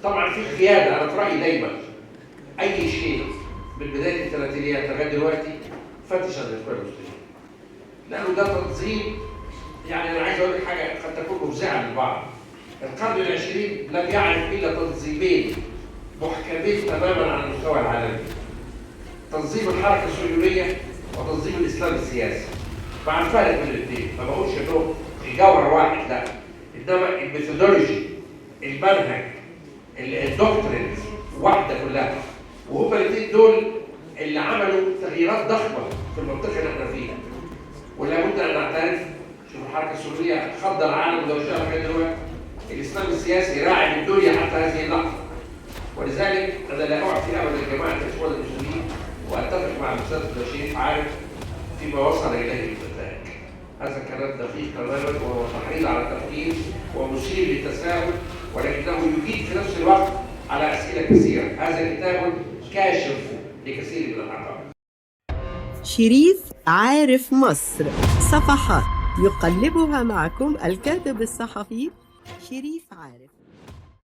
طبعا في قيادة، انا في رايي دايما اي شيء من بداية الثلاثينيات لغاية دلوقتي فتش عن الاخوان المسلمين، لانه ده تنظيم. يعني انا عايز اقول لك حاجة قد تكون مفزعه للبعض. القرن العشرين لم يعرف الا تنظيمين محكمين تماما على المستوى العالمي: تنظيم الحركة الصهيونية وتنظيم الاسلام السياسي. مع الفارق بين الاثنين، ما بقولش انه الجوهر واحد، لا، انما ال methodology، المنهج، ال doctrines واحدة كلها، وهما الاثنين دول اللي عملوا تغييرات ضخمة في المنطقة اللي احنا فيها. ولا بد ان نعترف، شوف الحركة السورية خض العالم ودوشها لغاية دلوقتي، الاسلام السياسي راعي الدنيا حتى هذه اللحظة. ولذلك انا لا اعفي ابدا جماعة الاخوان المسلمين، واتفق مع الاستاذ بشير عارف فيما وصل اليه من نتائج. هذا الكلام دقيق تماما، وهو تحريض على التفكير ومثير للتساؤل، ولكنه يجيب في نفس الوقت على اسئلة كثيرة. هذا كتاب كاشف لكثير من الحقائق. شريف عارف مصر، صفحات يقلبها معكم الكاتب الصحفي شريف عارف.